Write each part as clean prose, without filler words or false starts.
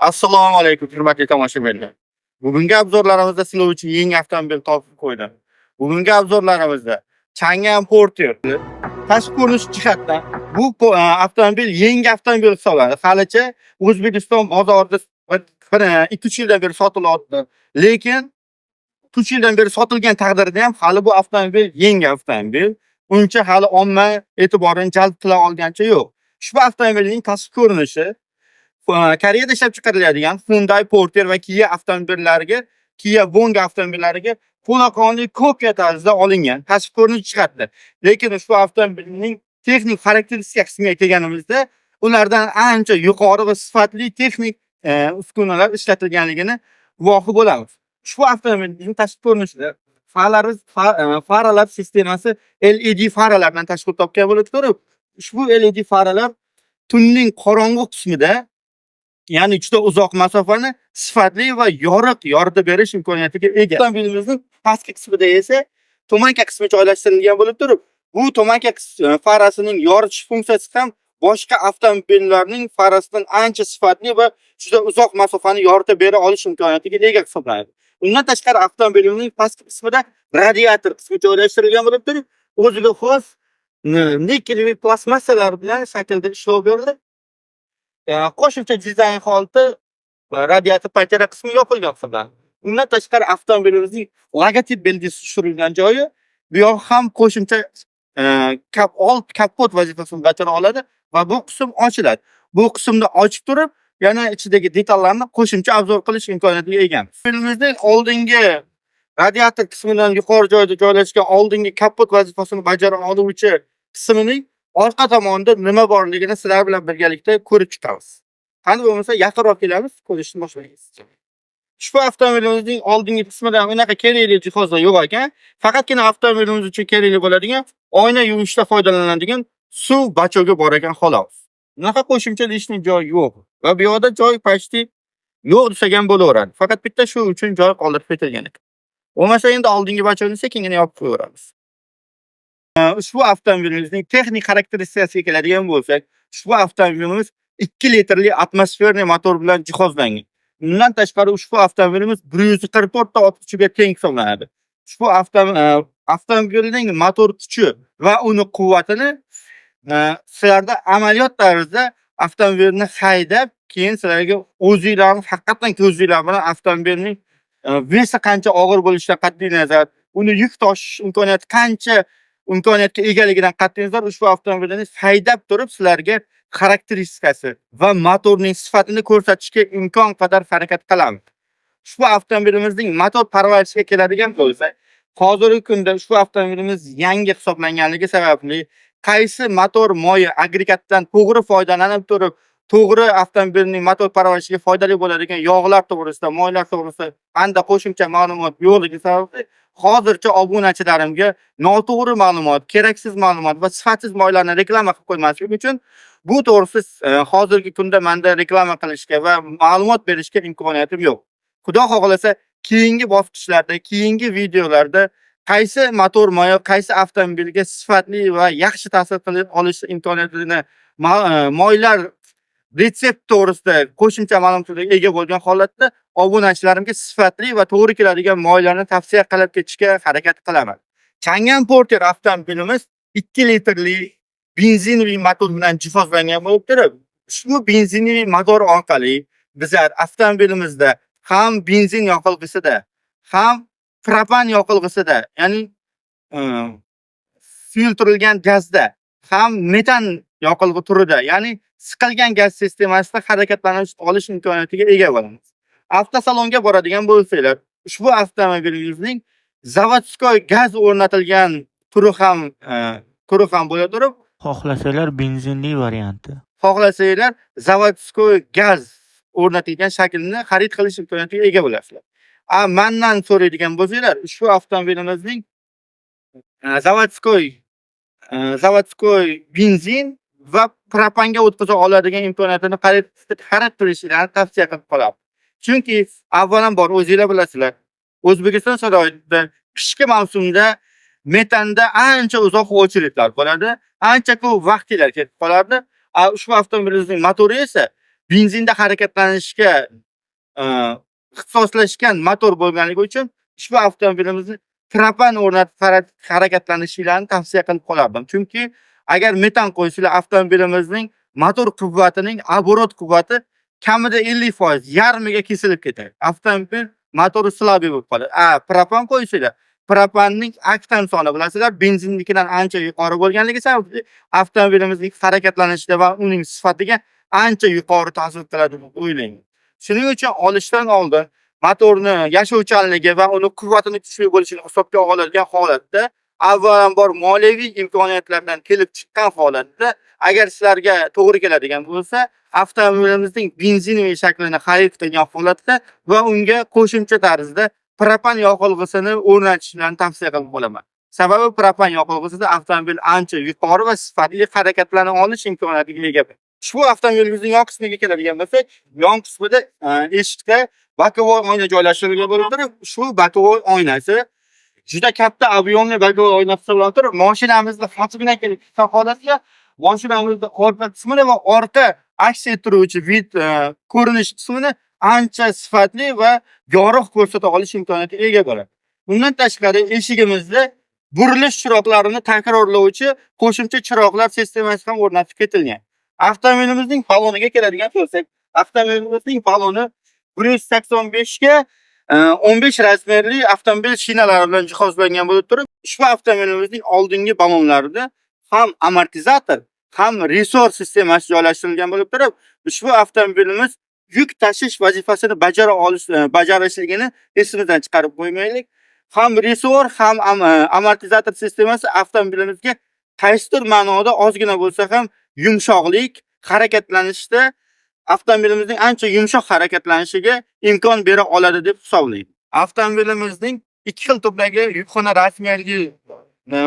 Assalomu alaykum, hurmatli tomoshabinlar. Bugungi обзор larimizda sizlar uchun yangi avtomobil topib qo'ydim. Bugungi обзор larimizda Changan Porter. Tashqi ko'rinish jihatdan bu avtomobil yangi avtomobil hisoblanadi. Halicha O'zbekiston bozorida bir 2-3 yildan beri sotilyapti. Lekin 3 yildan beri sotilgan taqdirda ham hali bu avtomobil yangi avtomobil. Uncha hali omma e'tiborini jalb qila olgancha yo'q. Ushbu avtomobilning tashqi ko'rinishi Koreyada ishlab chiqariladigan Hyundai Porter va Kia avtomobillariga, Kia Wong avtomobillariga to'laqonli kopiya tarzida olingan tashqi ko'rinish jihatida. Lekin ushbu avtomobilning texnik xarakteristika qismiga kelganimizda, ulardan ancha yuqori va sifatli texnik uskunalar ishlatilganligini guvohi bo'lamiz. Ushbu avtomobilning tashqi ko'rinishida faralar sistemasi LED faralardan tashkil topgan bo'lib turib, ushbu LED faralar tunning qorong'u qismida, ya'ni juda uzoq masofani sifatli va yorug' yoritib berish imkoniyatiga ega. Avtomobilimizning pastki qismida esa туманка qismi joylashtirilgan bo'lib turib, bu туманка farasining yoritish funksiyasi ham boshqa avtomobillarning farasidan ancha sifatli va juda uzoq masofani yoritib bera olish imkoniyatiga ega hisoblanadi. Undan tashqari, avtomobilimizning pastki qismida radiator qismi joylashtirilgan bo'lib turib, o'ziga xos nikelli plastmassalar bilan shaklda ishlov berilib, qo'shimcha dizayn holati radiator pantera qismi yopilgan hisoblanadi. Undan tashqari, avtomobilimizning logotip belgisi tushirilgan joyi bu yoq ham qo'shimcha old kapot vazifasini bajara oladi va bu qism ochiladi. Bu qismni ochib turib, yana ichidagi detallarni qo'shimcha обзор qilish imkoniyatiga egamiz. Avtomobilimizning oldingi radiator qismidan yuqori joyda joylashgan oldingi kapot vazifasini bajara oluvchi qismining orqa tomonida nima borligini sizlar bilan birgalikda ko'rib chiqamiz. Qani bo'lmasa, yaqinroq kelamiz, ko'rishni boshlaymiz. Ushbu avtomobilimizning oldingi qismida unaqa kerakli jihozlar yo'q ekan. Faqatgina avtomobilimiz uchun kerakli bo'ladigan oyna yuvishda foydalaniladigan suv бачок i bor ekan, xolos. Unaqa qo'shimcha лишний joy yo'q va bu yoqda joy почти yo'q desak ham bo'laveradi. Faqat bitta shu uchun joy qoldirib ketilgan ekan. Bo'lmasa, endi oldingi бачок ni sekingina yopib qo'yaveramiz. Ushbu avtomobilimizning texnik xarakteristikasiga keladigan bo'lsak, ushbu avtomobilimiz 2 litrli атмосферный motor bilan jihozlangan. Undan tashqari, ushbu avtomobilimiz 144 ta ot kuchiga teng hisoblanadi. Ushbu avtomobilning motor kuchi va uni quvvatini sizlarda amaliyot tarzida avtomobilni haydab, keyin sizlarga o'zinglarni haqiqatdan ko'zinglar bilan avtomobilning вес i qancha og'ir bo'lishidan qat'iy nazar, uni yuk tashish imkoniyati qancha imkoniyatga egaligidan qat'iy nazar, ushbu avtomobilni haydab turib sizlarga xarakteristikasi va motorning sifatini ko'rsatishga imkon qadar harakat qilamiz. Ushbu avtomobilimizning motor parvarishiga keladigan bo'lsak, hozirgi kunda ushbu avtomobilimiz yangi hisoblanganligi sababli qaysi motor moyi agregatdan to'g'ri foydalanib turib, to'g'ri avtomobilning motor parvarishiga foydali bo'ladigan yog'lar to'g'risida, moylar to'g'risida manda qo'shimcha ma'lumot yo'qligi sababli hozircha obunachilarimga noto'g'ri ma'lumot, keraksiz ma'lumot va sifatsiz moylarni reklama qilib qo'ymaslik uchun bu to'g'risida hozirgi kunda menda reklama qilishga va ma'lumot berishga imkoniyatim yo'q. Xudo xohlasa, keyingi bosqichlarda, keyingi videolarda qaysi motor moyi qaysi avtomobilga sifatli va yaxshi ta'sir qilib olish imkoniyatini moylar retsept to'g'risida qo'shimcha ma'lumotlarga ega bo'lgan holatda obunachilarimga sifatli va to'g'ri keladigan moylarni tavsiya qilib ketishga harakat qilaman. Changan Porter avtomobilimiz 2 litrli benzinli motor bilan jihozlangan bo'lib turib, ushbu benzinli motor orqali bizlar avtomobilimizda ham benzin yoqilg'isida, ham propan yoqilg'isida, ya'ni suyultirilgan gazda, ham metan yoqilg'i turida, ya'ni siqilgan gaz sistemasida harakatlanish olish imkoniyatiga ega bo'lamiz. Avtosalonga boradigan bo'lsanglar, ushbu avtomobilimizning заводской gaz o'rnatilgan turi ham bo'la turib, Xohlasalar, benzinli varianti. Xohlasanglar, заводской gaz o'rnatilgan shaklini xarid qilish imkoniyatiga ega bo'lasizlar. A mandan so'raydigan bo'lsanglar, ushbu avtomobilimizning заводской benzin va propanga o'tkaza oladigan imkoniyatini xarid qilishlarini tavsiya qilib qolaman. Chunki avvalambor o'zinglar bilasizlar, O'zbekiston sharoitida qishki mavsumda metanda ancha uzoq очередь lar bo'ladi, ancha ko'p vaqtinglar ketib qoladi. A ushbu avtomobilimizning motori esa Benzinda harakatlanishga ixtisoslashgan motor bo'lganligi uchun ushbu avtomobilimizni propan o'rnatib harakatlanishinglarni tavsiya qilib qolardim. Chunki agar metan qo'ysanglar, avtomobilimizning motor quvvatining оборот quvvati kamida 50%, yarmiga kesilib ketadi. Avtomobil motori слабый bo'lib qoladi. A propan qo'ysanglar, propanning oktan soni, bilasizlar, benzinnikidan ancha yuqori bo'lganligi sababli avtomobilimizning harakatlanishida va uning sifatiga ancha yuqori ta'sir qiladi deb o'ylayman. Shuning uchun olishdan oldin motorni yashovchanligi va uni quvvatini kuchli bo'lishini hisobga oladigan holatda, avvalambor moliyaviy imkoniyatlardan kelib chiqqan holatda, agar sizlarga to'g'ri keladigan bo'lsa, avtomobilimizning benzinli shaklini xarid qilgan holatda va unga qo'shimcha tarzda propan yoqilg'isini o'rnatishlarini tavsiya qilib qolaman. Sababi propan yoqilg'isida avtomobil ancha yuqori va sifatli harakatlana olish imkoniyatiga ega. Ushbu avtomobilimizning yon qismiga keladigan bo'lsak, yon qismida eshikda боковой oyna joylashtirilgan bo'lib turib, ushbu боковой oynasi juda katta объемli боковой oyna hisoblanib turib, mashinamizni hajmidan kelib chiqqan holatda mashinamizni orqa qismini va orqa aks ettiruvchi вид, ko'rinish qismini ancha sifatli va yorug' ko'rsata olish imkoniyatiga ega bo'ladi. Bundan tashqari eshigimizda burilish chiroqlarini takrorlovchi qo'shimcha chiroqlar sistemasi ham o'rnatib ketilgan. Avtomobilimizning baloniga keladigan bo'lsak, avtomobilimizning baloni 185 ga 15 razmerli avtomobil shinalari bilan jihozlangan bo'lib turib, ushbu avtomobilimizning oldingi balonlarida ham amortizator, ham ressor sistemasi joylashtirilgan bo'lib turib, ushbu avtomobilimiz yuk tashish vazifasini bajara olish bajarishligini esimizdan chiqarib qo'ymaylik. Ham ressor, ham amortizator sistemasi avtomobilimizga qaysidir ma'noda ozgina bo'lsa ham yumshoqlik, harakatlanishda avtomobilimizning ancha yumshoq harakatlanishiga imkon bera oladi deb hisoblayman. Avtomobilimizning ikki xil turdagi yukxona razmerli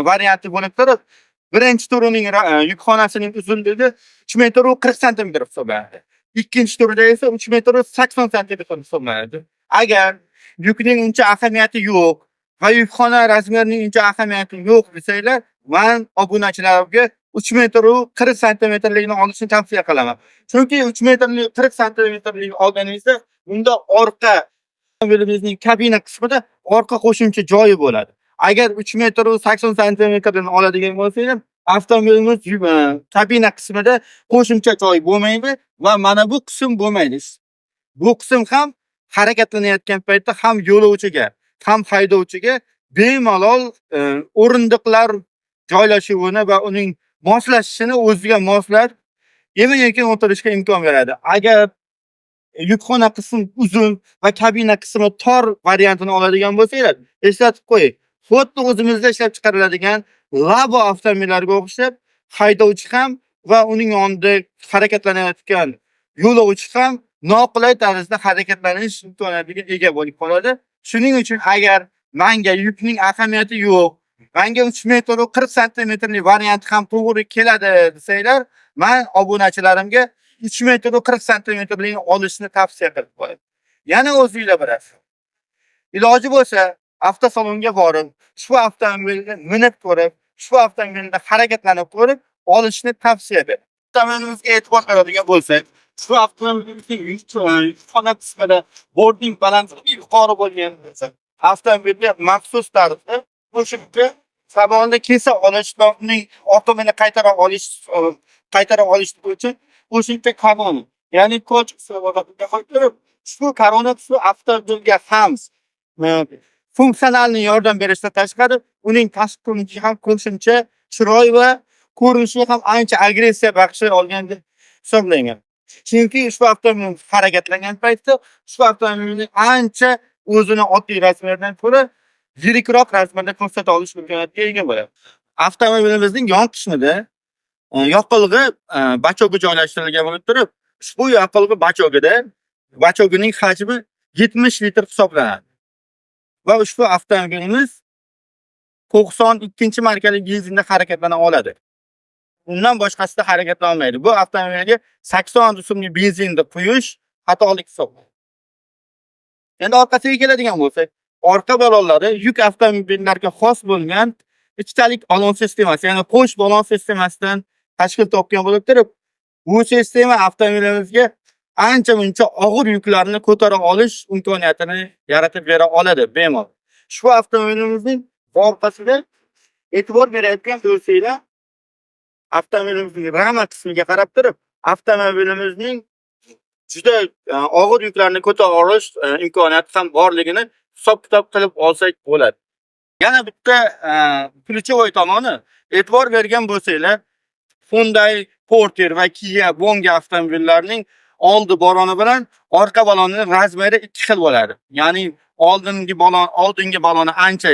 varianti bo'lib turib, birinchi turining yukxonasining uzunligi 3 metr 40 santimetr hisoblanadi. Ikkinchi turida esa 3 metr 80 santimetr hisoblanadi. Agar yukning uncha ahamiyati yo'q va yukxona razmerining uncha ahamiyati yo'q desanglar, man obunachilarimga 3 metr 40 santimetrlikni olishni tavsiya qilaman. Chunki 3 metrlik 40 santimetrlik olganingizda unda orqa avtomobilimizning kabina qismida orqa qo'shimcha joyi bo'ladi. Agar 3 metr 80 santimetrni oladigan bo'lsanglar, avtomobilimiz kabina qismida qo'shimcha joy bo'lmaydi va mana bu qism bo'lmaydi. Bu qism ham harakatlanayotgan paytda ham yo'lovchiga, ham haydovchiga bemalol o'rindiqlar joylashuvini va uning moslashishini o'ziga moslab emin erkin o'tirishga imkon beradi. Agar yukxona qismi uzun va kabina qismi tor variantini oladigan bo'lsanglar, eslatib qo'ying. Xuddi o'zimizda ishlab chiqariladigan Labo avtomobillariga o'xshab haydovchi ham va uning yonida harakatlanayotgan yo'lovchi ham noqulay tarzda harakatlanish imkoniyatiga ega bo'lib qoladi. Shuning uchun agar manga yukning ahamiyati yo'q, manga 3 metr 40 santimetrlik variant ham to'g'ri keladi desanglar, man obunachilarimga 3 metr 40 santimetrlikni olishni tavsiya qilib qo'yaman. Yana o'zinglar bilasiz. Iloji bo'lsa avtosalonga borib, ushbu avtomobilni minib ko'rib, ushbu avtomobilda harakatlanib ko'rib olishni tavsiya beraman. Avtomobilimizga e'tibor beradigan bo'lsak, ushbu avtomobilimizning yukxona qismida бортning balandligi yuqori bo'lgan bo'lsa, avtomobilga maxsus tarzda qo'shimcha shamolni kesa olish va uning oqimini qaytara olish uchun qo'shimcha korona, ya'ni koch qismi qo'yib turib, ushbu korona qismi avtomobilga ham функциональный yordam berishdan tashqari, uning tashqi ko'rinishiga ham qo'shimcha chiroy va ko'rinishiga ham ancha agressiya bag'ishlay olgan deb hisoblayman. Chunki ushbu avtomobil harakatlangan paytda ushbu avtomobilning ancha o'zini oddiy razmerdan ko'ra yirikroq razmerda ko'rsata olish imkoniyatiga ega bo'ladi. Avtomobilimizning yon qismida yoqilg'i bachogi joylashtirilgan bo'lib turib, ushbu yoqilg'i bachogining hajmi 70 litr hisoblanadi. Va ushbu avtomobilimiz 92 markali benzinda harakatlana oladi. Undan boshqasida harakatlana olmaydi. Bu avtomobilga 80 so'mlik benzinni quyish xatolik hisoblanadi. Endi orqasiga keladigan bo'lsak, orqa balonlari yuk avtomobillarga xos bo'lgan ikkitalik balon sistemasi, ya'ni qo'sh balon sistemasidan tashkil topgan bo'lib turib, bu sistema avtomobilimizga ancha muncha og'ir yuklarni ko'tara olish imkoniyatini yaratib bera oladi bemalol. Ushbu avtomobilimizning orqasida e'tibor berayotgan bo'lsanglar, avtomobilimizning rama qismiga qarab turib, avtomobilimizning juda og'ir yuklarni ko'tara olish imkoniyati ham borligini hisob kitob qilib olsak bo'ladi. Yana bitta ключевой tomoni, e'tibor bergan bo'lsanglar, Hyundai Porter va Kia Bonga avtomobillarining oldi baloni bilan orqa balonining размер i ikki xil bo'ladi. Ya'ni oldingi baloni ancha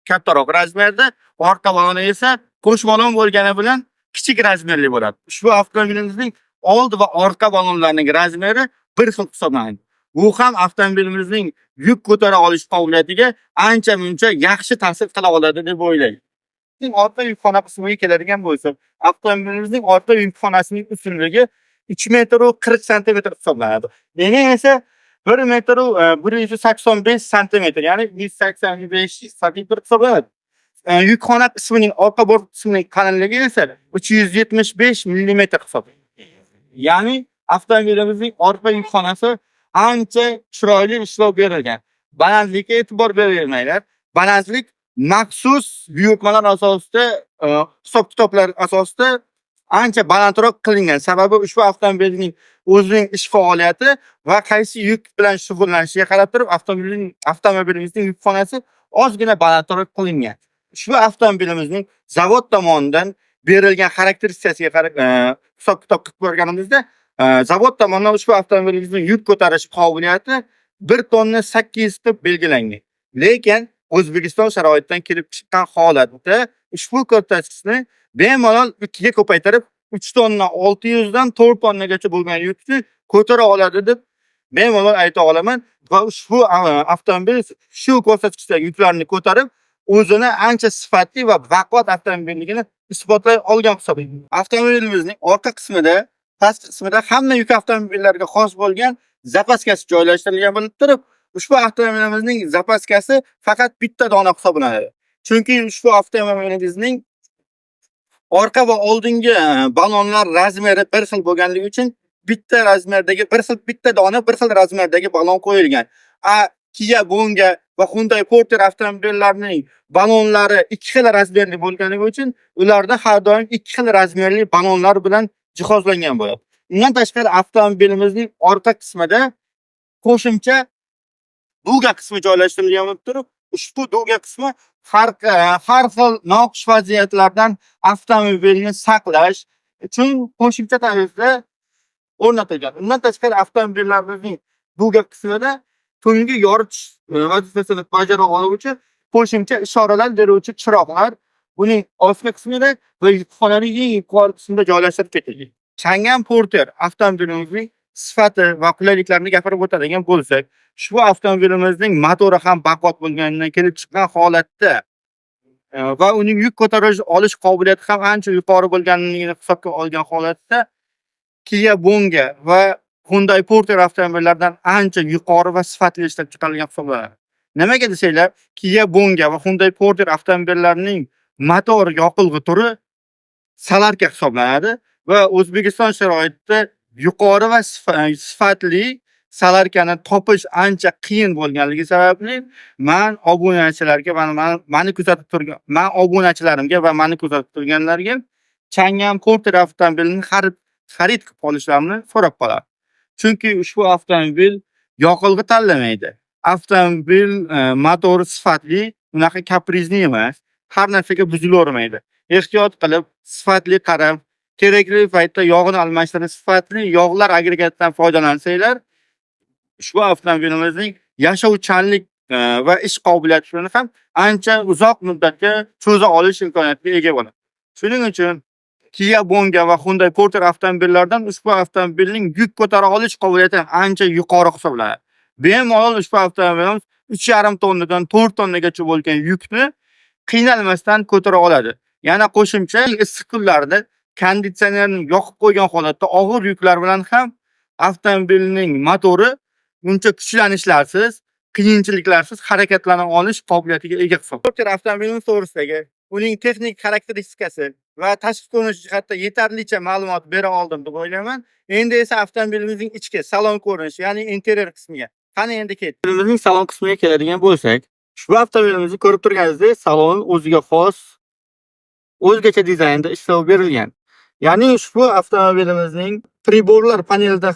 kattaroq размер da, orqa baloni esa qo'sh balon bo'lgani bilan kichik размер li bo'ladi. Ushbu avtomobilimizning oldi va orqa balonlarining размер i bir xil hisoblanadi. Bu ham avtomobilimizning yuk ko'tara olish qobiliyatiga ancha muncha yaxshi ta'sir qila oladi deb o'ylayman. Orqa yukxona qismiga keladigan bo'lsak, avtomobilimizning orqa yukxonasining uzunligi 3 metr 40 santimetr hisoblanadi. Eni esa 1 metr 185 santimetr, ya'ni 185 santimetr hisoblanadi. Yukxona qismining orqa bort qismining qalinligi esa 375 millimetr hisoblanadi. Ya'ni avtomobilimizning orqa yukxonasi ancha chiroyli ishlov berilgan. Balandlikka e'tibor berilmanglar. Balandlik maxsus buyurtmalar asosida, hisob kitoblar asosida ancha balandroq qilingan. Sababi ushbu avtomobilning o'zining ish faoliyati va qaysi yuk bilan shug'ullanishiga qarab turib avtomobilimizning yukxonasi ozgina balandroq qilingan. Ushbu avtomobilimizning zavod tomonidan berilgan xarakteristikasiga qarab hisob kitob qilib ko'rganimizda, zavod tomonidan ushbu avtomobilimizning yuk ko'tarish qobiliyati 1 tonna 800 deb belgilangan. Lekin O'zbekiston sharoitidan kelib chiqqan holatda ushbu ko'rsatkichni bemalol 2 ga ko'paytirib 3 tonna 600 dan 4 tonnagacha bo'lgan yukni ko'tara oladi deb bemalol ayta olaman va ushbu avtomobil shu ko'rsatkichdagi yuklarni ko'tarib, o'zini ancha sifatli va baquvvat avtomobilligini isbotlay olgan hisoblanadi. Avtomobilimizning orqa qismida, past qismida hamma yuk avtomobillariga xos bo'lgan запаска si joylashtirilgan bo'lib turib, ushbu avtomobilimizning запаска si faqat bitta dona hisoblanadi. Chunki ushbu avtomobilimizning orqa va oldingi balonlar размер i bir xil bo'lganligi uchun bitta размер dagi bir xil, bitta dona bir xil размер dagi balon qo'yilgan. Kia Bonga va Hyundai Porter avtomobillarining balonlari ikki xil размер li bo'lganligi uchun ularda har doim ikki xil размер li balonlar bilan jihozlangan bo'ladi. Undan tashqari avtomobilimizning orqa qismida qo'shimcha дуга qismi joylashtirilgan bo'lib turib, ushbu дуга qismi har xil noxush vaziyatlardan avtomobilni saqlash uchun qo'shimcha tarzda o'rnatilgan. Undan tashqari avtomobillarimizning дуга qismida tungi yoritish vazifasini bajara oluvchi qo'shimcha ishoralar beruvchi chiroqlar uning ostki qismida va yukxonaning eng yuqori qismida joylashtirib ketilgan. Changan Porter avtomobilimizning sifati va qulayliklarini gapirib o'tadigan bo'lsak, ushbu avtomobilimizning motori ham baquvvat bo'lganidan kelib chiqqan holatda va uning yuk ko'tarish olish qobiliyati ham ancha yuqori bo'lganligini hisobga olgan holatda Kia Bonga va Hyundai Porter avtomobillaridan ancha yuqori va sifatli ishlab chiqarilgan hisoblanadi. Nimaga desanglar, Kia Bonga va Hyundai Porter avtomobillarining motor yoqilg'i turi солярка hisoblanadi va O'zbekiston sharoitida yuqori va sifatli солярка ni topish ancha qiyin bo'lganligi sababli man obunachilarga va mani kuzatib turgan, man obunachilarimga va mani kuzatib turganlarga Changan Porter avtomobilini xarid qilib olishlarini so'rab qolaman. Chunki ushbu avtomobil yoqilg'i tanlamaydi. Avtomobil motori sifatli, unaqa капризный emas, har narsaga buzilavermaydi. Ehtiyot qilib, sifatli qarab, kerakli paytda yog'ini almashtirib, sifatli yog'lar agregatidan foydalansanglar, ushbu avtomobilimizning yashovchanlik va ish qobiliyatini ham ancha uzoq muddatga cho'za olish imkoniyatiga ega bo'ladi. Shuning uchun Kia Bonga va Hyundai Porter avtomobillaridan ushbu avtomobilning yuk ko'tara olish qobiliyati ancha yuqori hisoblanadi. Bemalol ushbu avtomobilimiz 3,5 tonnadan 4 tonnagacha bo'lgan yukni qiynalmasdan ko'tara oladi. Yana qo'shimcha issiq kunlarda konditsionerni yoqib qo'ygan holatda og'ir yuklar bilan ham avtomobilning motori uncha kuchlanishlarsiz, qiyinchiliklarsiz harakatlana olish qobiliyatiga ega hisoblanadi. Porter avtomobilimiz to'g'risidagi uning texnik xarakteristikasi Va tashqi ko'rinish jihatdan yetarlicha ma'lumot bera oldim deb o'ylayman. Endi esa avtomobilimizning ichki salon ko'rinishi, ya'ni interyer qismiga. Qani endi ketdik. Avtomobilimizning salon qismiga keladigan bo'lsak, ushbu avtomobilimizni ko'rib turganingizdek, salon o'ziga xos o'zgacha dizaynda ishlov berilgan. Ya'ni ushbu avtomobilimizning priborlar panelida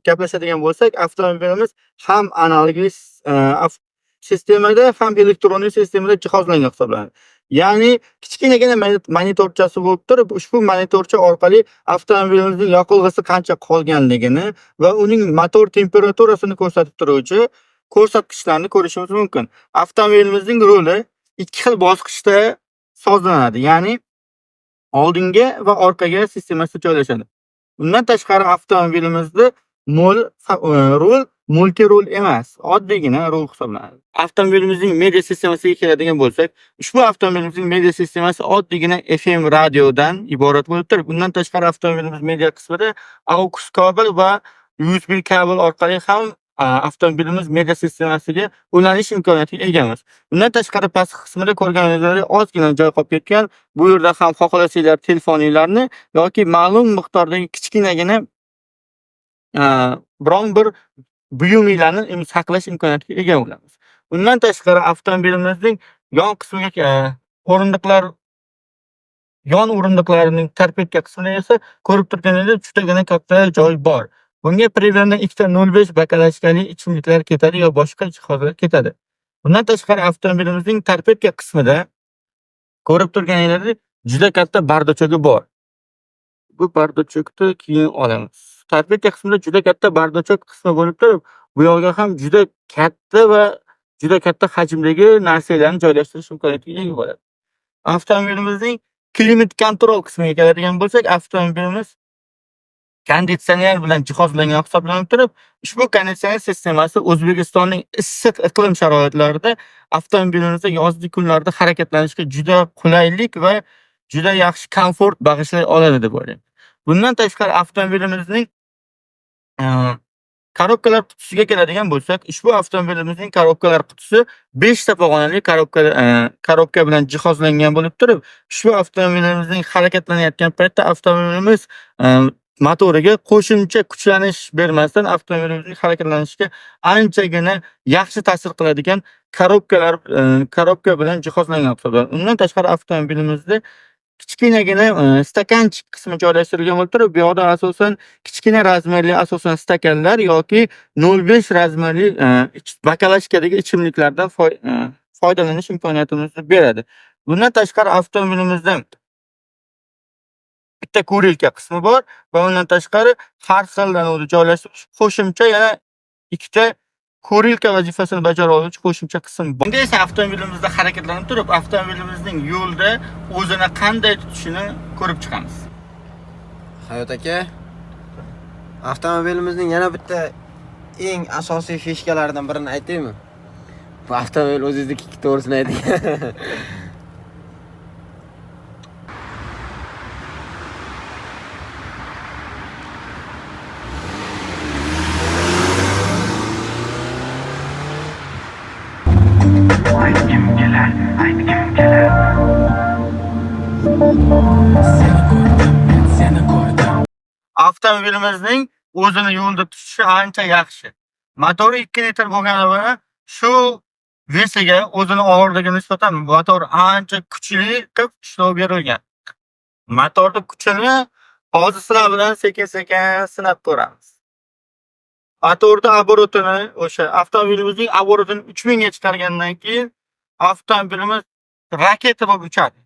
gaplashadigan bo'lsak, avtomobilimiz ham analogli sistemada, ham elektron sistemada jihozlangan hisoblanadi. Ya'ni kichkinagina monitorchasi bo'lib turib, ushbu monitorcha orqali avtomobilimizning yoqilg'isi qancha qolganligini va uning motor temperaturasini ko'rsatib turuvchi ko'rsatkichlarni ko'rishimiz mumkin. Avtomobilimizning ruli ikki xil bosqichda sozlanadi. Ya'ni oldinga va orqaga sistemasi joylashadi. Undan tashqari avtomobilimizda rul multi rul emas, oddiygina rul hisoblanadi. Avtomobilimizning media sistemasiga keladigan bo'lsak, ushbu avtomobilimizning media sistemasi oddiygina FM radiodan iborat bo'lib turib, undan tashqari avtomobilimiz media qismida AUX kabel va USB kabel orqali ham avtomobilimiz media sistemasiga ulanish imkoniyatiga egamiz. Undan tashqari pastki qismida ko'rganingizdek ozgina joy qolib ketgan. Bu yerda ham xohlasanglar telefoninglarni yoki ma'lum miqdordagi kichkinagina biron bir buyuminglarni saqlash imkoniyatiga ega bo'lamiz. Undan tashqari avtomobilimizning yon qismiga o'rindiqlar, yon o'rindiqlarining torpedka qismida esa ko'rib turganingizdek judagina katta joy bor. Bunga примерно ikkita 0,5 bakalashkali ichimliklar ketadi yo boshqa jihozlar ketadi. Bundan tashqari avtomobilimizning torpedka qismida ko'rib turganingizdek juda katta бардачок i bor. Bu бардачок ni keyin olamiz. Torpedka qismida juda katta бардачок qismi bo'lib turib, bu yoqga ham juda katta va juda katta hajmdagi narsalarni joylashtirish imkoniyatiga ega bo'ladi. Avtomobilimizning климат-контроль qismiga keladigan bo'lsak, avtomobilimiz konditsioner bilan jihozlangan hisoblanib turib, ushbu konditsioner sistemasi O'zbekistonning issiq iqlim sharoitlarida avtomobilimizda yozgi kunlarda harakatlanishga juda qulaylik va juda yaxshi komfort bag'ishlay oladi deb o'ylayman. Bundan tashqari avtomobilimizning korobkalar qutisiga keladigan bo'lsak, ushbu avtomobilimizning korobkalar qutisi 5 ta pog'onali korobka bilan jihozlangan bo'lib turib, ushbu avtomobilimizning harakatlanayotgan paytda avtomobilimiz motoriga qo'shimcha kuchlanish bermasdan avtomobilimizning harakatlanishiga anchagina yaxshi ta'sir qiladigan korobka bilan jihozlangan hisoblanadi. Undan tashqari avtomobilimizda kichkinagina стаканчик qismi joylashtirilgan bo'lib turib, bu yoqda asosan kichkina razmerli asosan stakanlar yoki 0,5 razmerli bakalashkadagi ichimliklardan foydalanish imkoniyatimizni beradi. Bundan tashqari avtomobilimizda bitta курилка qismi bor va undan tashqari har xil joylashtirish qo'shimcha yana ikkita курилка vazifasini bajara oluvchi qo'shimcha qism bor. Endi esa avtomobilimizda harakatlanib turib, avtomobilimizning yo'lda o'zini qanday tutishini ko'rib chiqamiz. Hayot aka, avtomobilimizning yana bitta eng asosiy фишка laridan birini aytaymi? Bu avtomobil o'zingizniki, to'g'risini ayting. Aytgim kelar, aytgim kelar. Seni ko'rdim, men seni ko'rdim. Avtomobilimizning o'zini yo'lda tutishi ancha yaxshi. Motori 2 litr bo'lgani bilan shu вес iga, o'zini og'irligiga nisbatan motor ancha kuchli qilib ishlov berilgan. Motorni kuchini hozir sizlar bilan sekin-sekin sinab ko'ramiz. Motorni оборот ini, o'sha avtomobilimizning оборот ini 3000 ga chiqargandan keyin avtomobilimiz raketa bo'lib uchadi.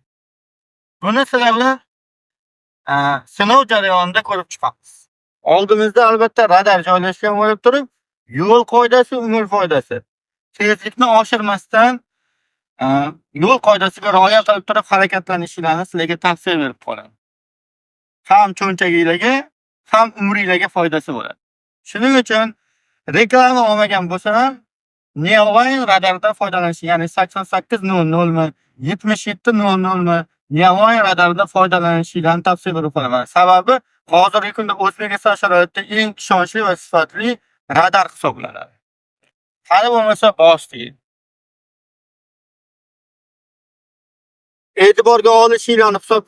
Buni sizlar bilan sinov jarayonida ko'rib chiqamiz. Oldimizda albatta radar joylashgan bo'lib turib, yo'l qoidasi umr foydasi. Tezlikni oshirmasdan yo'l qoidasiga rioya qilib turib harakatlanishingizni sizlarga tavsiya berib qolaman. Ham cho'ntaginglarga, ham umringlarga foydasi bo'ladi. Shuning uchun reklama olmagan bo'lsam ham Neoline radardan foydalanish, ya'ni 88.00 mi, 77.00 mi, Neoline radardan foydalanishingizni tavsiya berib qolaman. Sababi hozirgi kunda O'zbekiston sharoitida eng ishonchli va sifatli radar hisoblanadi. Hali bo'lmasa bosdik. E'tiborga olishinglarni hisob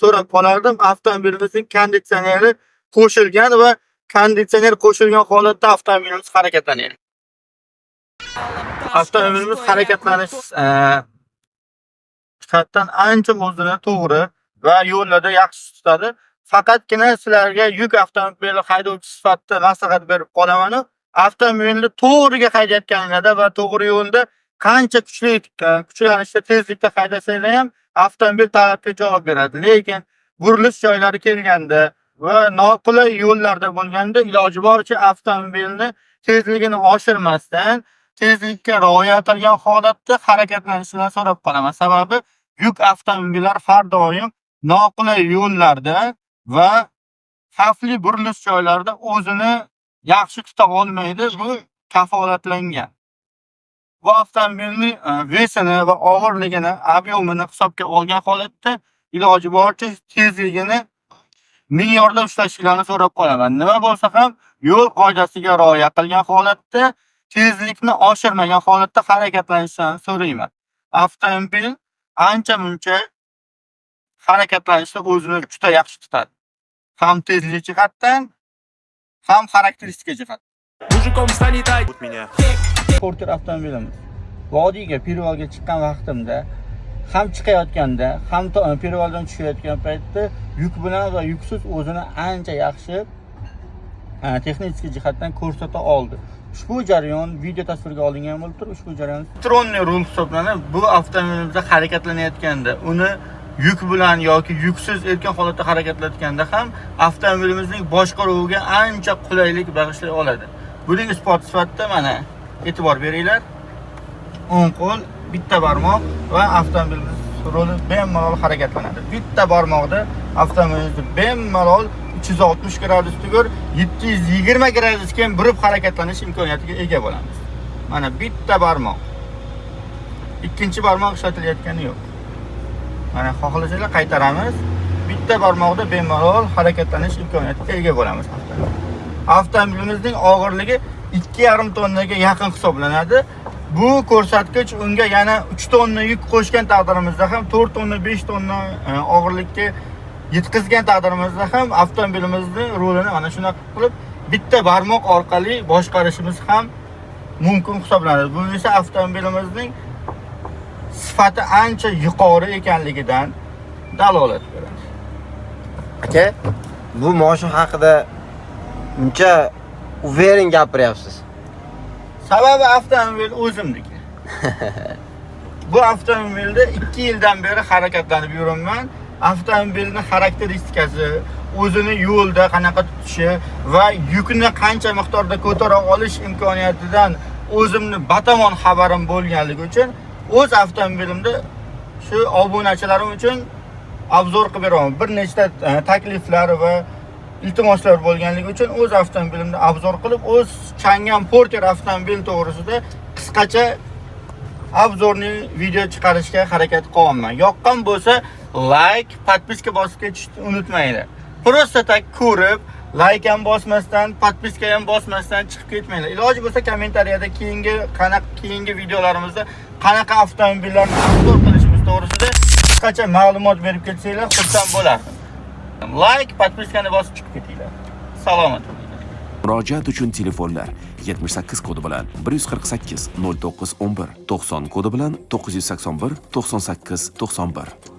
so'rab qolardim. Avtomobilimizning konditsioneri qo'shilgan va konditsioner qo'shilgan holatda avtomobilimiz harakatlanadi. Avtomobilimiz harakatlanish jihatdan ancha o'zini to'g'ri va yo'llarda yaxshi tutadi. Faqatgina sizlarga yuk avtomobili haydovchisi sifatida maslahat berib qolaman. Avtomobilni to'g'riga haydayotganinglarda va to'g'ri yo'lda qancha kuchli kuchlanishda, tezlikda haydasanglar ham avtomobil talabga javob beradi. Lekin burilish joylari kelganda va noqulay yo'llarda bo'lganda iloji boricha avtomobilni tezligini oshirmasdan, tezlikka rioya etilgan holatda harakatlanishini so'rab qolaman. Sababi yuk avtomobillar har doim noqulay yo'llarda va xavfli burilish joylarida o'zini yaxshi tuta olmaydi. Bu kafolatlangan. Bu avtomobilning вес ini va og'irligini, объем ini hisobga olgan holatda iloji boricha tezligini me'yorda ushlashinglarni so'rab qolaman. Nima bo'lsa ham yo'l qoidasiga rioya qilgan holatda, tezlikni oshirmagan holatda harakatlanishni so'rayman. Avtomobil ancha muncha harakatlanishda o'zini juda yaxshi tutadi. Ham tezlik jihatdan, ham xarakteristika jihatdan. Мужиком станет. Меня. Porter avtomobilimiz. Vodiyga, перевал ga chiqqan vaqtimda ham, chiqayotganda ham, перевал dan tushayotgan paytda yuk bilan va yuksiz o'zini ancha yaxshi texnik jihatdan ko'rsata oldi. Ushbu jarayon video tasvirga olingan bo'lib turib, ushbu jarayon электронный rul hisoblanib, bu avtomobilimizda harakatlanayotganda, uni yuk bilan yoki yuksiz erkin holatda harakatlanayotganda ham avtomobilimizning boshqaruviga ancha qulaylik bag'ishlay oladi. Buning isboti sifatida mana e'tibor beringlar. O'ng qo'l, bitta barmoq va avtomobilimiz ruli bemalol harakatlanadi. Bitta barmoqda avtomobilimizni bemalol 360 gradus tugul, 720 gradusga ham burib harakatlanish imkoniyatiga ega bo'lamiz. Mana bitta barmoq. Ikkinchi barmoq ishlatilayotgani yo'q. Mana xohlasanglar qaytaramiz. Bitta barmoqda bemalol harakatlanish imkoniyatiga ega bo'lamiz. Avtomobilimizning og'irligi 2,5 tonnaga yaqin hisoblanadi. Bu ko'rsatkich unga yana 3 tonna yuk qo'shgan taqdirimizda ham 4 tonna, 5 tonna og'irlikka yetkazgan taqdirimizda ham avtomobilimizni rulini mana shunaqa qilib bitta barmoq orqali boshqarishimiz ham mumkin hisoblanadi. Bu esa avtomobilimizning sifati ancha yuqori ekanligidan dalolat beradi. Aka, bu moshin haqida uncha уверен gapiryapsiz. Sababi avtomobil o'zimniki. Bu avtomobilda 2 yildan beri harakatlanib yuribman. Avtomobilni xarakteristikasi, o'zini yo'lda qanaqa tutishi va yukni qancha miqdorda ko'tara olish imkoniyatidan o'zimni batamom xabarim bo'lganligi uchun o'z avtomobilimda shu obunachilarim uchun обзор qilib beraman. Bir nechta takliflar va iltimoslar bo'lganligi uchun o'z avtomobilimda обзор qilib, o'z Changan Porter avtomobil to'g'risida qisqacha обзорный video chiqarishga harakat qilyapman. Yoqqan bo'lsa like, подписка bosib ketishni unutmanglar. Просто так ko'rib, like ham bosmasdan, подписка ham bosmasdan chiqib ketmanglar. Iloji bo'lsa kommentariyada keyingi videolarimizda qanaqa avtomobillarni обзор qilishimiz to'g'risida qisqacha ma'lumot berib ketsanglar, xursand bo'lardim. Like, подписка ni bosib chiqib ketinglar. Salomat bo'linglar. Murojaat uchun telefonlar: 78 kodi bilan 148 09 11, 90 kodi bilan 981 98 91.